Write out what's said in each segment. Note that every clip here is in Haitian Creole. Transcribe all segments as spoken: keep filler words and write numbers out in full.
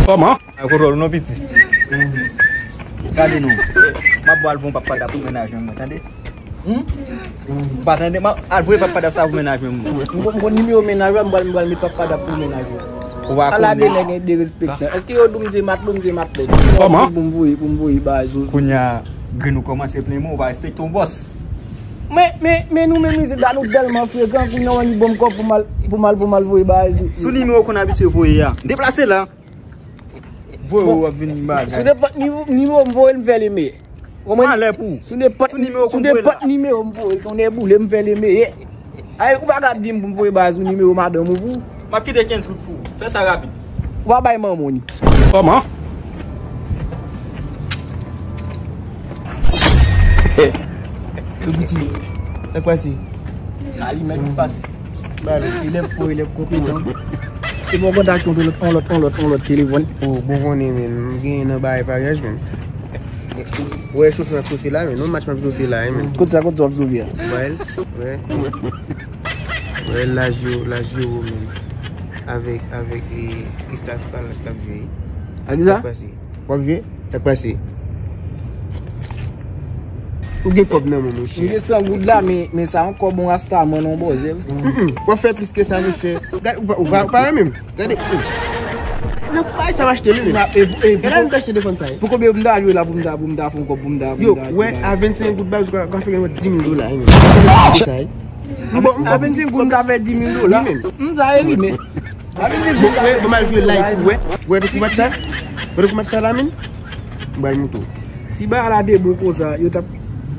Kòman? Ay, kontwòl ou non, piti. Gade nou. M ap ba l voye yon papada pou mennaj mwen, tande? Hmm? Ou pa tande? M ap al voye papada sa pou mennaj mwen. M konn, m konn nimewo mennaj ou, m pral, m pral met papada pou mennaj ou. Ou pa konnen. Ala de nèg derespektan. Èske yo di w m se matlo, m se matlo? Kòman? Pou m voye, pou m voye ba zozou. Kounye a, grenn ou kòmanse plen men, ou pa respekte yon bòs. Men, men, men nou menm isit la, nou tèlman frekan, kounye a w annik ban m kòb pou m al, pou m al, pou m al voye bagay sou. Sou nimewo w konn abitye voye a. Deplase la. Voye w ap vin bagay. Sou nenpòt nivo, nimewo m voye l, m fè li meyè. Ou konprann? Malè pou ou. Sou nenpòt, sou nimewo w konn voye la. Sou nenpòt nimewo m voye l, tonnè boule m, m fè li meyè. Ay, ou pa ka di m pou m voye bagay sou nimewo madanm ou pou ou. M ap kite kenz goud pou ou. Fè sa rapid. Ou pa bay manman w ni. Kòman? Yo piti, sa k pase? Alimèt ou pase. Ba li. Elèv fò, elèv konpetan. E bon kontak yon lòt, yon lòt, yon lòt, yon lòt telefòn. O, bon konnen, men, m genyen nan bagay paryaj, men. Wè, chofè m ap chofè la, men, non, match m ap chofè la, men. Kote sa, kote w ap chofè a? Wè, wè. Wè, Lazio, Lazio, men. Avèk, avèk, e, Crystal Palace l ap jwe. A ki sa? Sa k pase? W ap jwe? Sa k pase? Ou gen kòb nan men w, monchè. M gen san goud la, men, men sa yon kòb yon rastaman nan yon bòzè. Mm, mm. W ap fè plis ke sa, monchè. Gade, ou pa, ou pa, ou pa renmen m. Gade. Nan pay sa m achte li, men. E, e, e, gade, m ta achte telefòn sa, e. Pou konbyen m ta jwe la, pou m ta, pou m ta fè yon kòb, pou m ta, pou m ta, pou m ta. Yo, wè, a vennsenk goud baz, ou ka, ou ka fè gen dis mil dola, e, men. Bon, a vennsenk goud, m ta fè dis mil dola. Wi, men. M sa e li, men. Bon, wè, bon, m al jwe live pou wè. Wè, depi match sa. Wè, depi match sa la, men. M pral montre w. Si bagay la te bon konsa, yo t ap,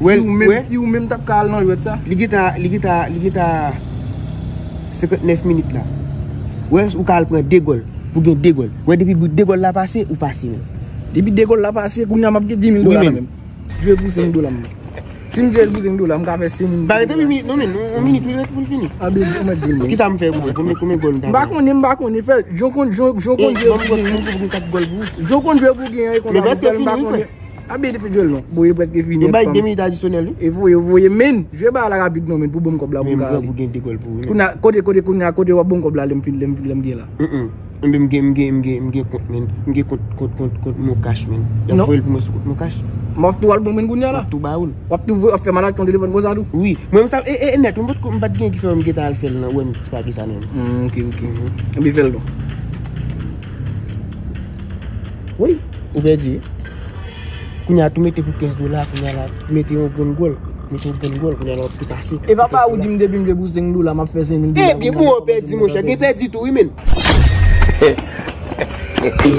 wè, si ou menm, wè, si ou menm t ap ka al nan jwèt sa. Li gentan, li gentan, li gentan senkantnèf minit la. Wè, ou ka al pran de gòl. Pou gen de gòl. Wè, depi de gòl la pase, ou pase, men. Depi de gòl la pase, kounye a m ap gen dis mil dola nan men m. Jwe pou senk dola m. Si m jwe pou senk dola, m ka fè senk mil. Ba, rete yon minit, non, men, yon minit, wi, rete pou l fini. A, ben, ou mèt di m. Kisa m fè pou mwen? Konbyen, konbyen gòl m ta fè? M pa konnen, m pa konnen. Fè, Jon konn, Jon, Jon konn jwe pou genyen. Jon konn jwe pou genyen kat gòl pou ou. Jon konn jwe pou genyen, e konsa. Men prèske fini, wi, frè. A, ben, depi jwe l non. Bon, e prèske fini. Yo bay de minit adisyonèl, wi. E voye, voye, men. Jwe ba la rapid non, men, pou bon kòb la, pou m ka ale. Pou gen de gòl pou ou, men. Kounye a, kote, kote, kounye a, kote w ap bon kòb la, lè m fin, lè m, lè m gen la. Mm, mm. Mwen menm m gen, m gen, m gen, m gen kont, men. M gen kont, kont, kont, kont Mon Cash, men. Y ap voye l pou mwen sou kont Mon Cash. M ap tou al bon, men, kounye a la. M ap tou ba ou l. W ap tou voye, w ap fè malak yon telefòn konsa tou? Wi. Mwen menm sa, e, e, e nèt, mwen pa t, mwen pa t gen ki fè m gentan al fè l nan, wè m ti papye sa nan men m. Mm, ok, ok. Mhm. Ebyen fè l non. Wi, ou pèdi. Kounye a tou mete pou kenz dola, kounye a la, mete yon grenn gòl. Mete yon grenn gòl, kounye a la, w ap tou pase. E papa ou di m depi m jwe pou senk dola, m ap fè senk mil dola. Ebyen, bon, ou pèdi, monchè. Gen pèdi tou, wi, men.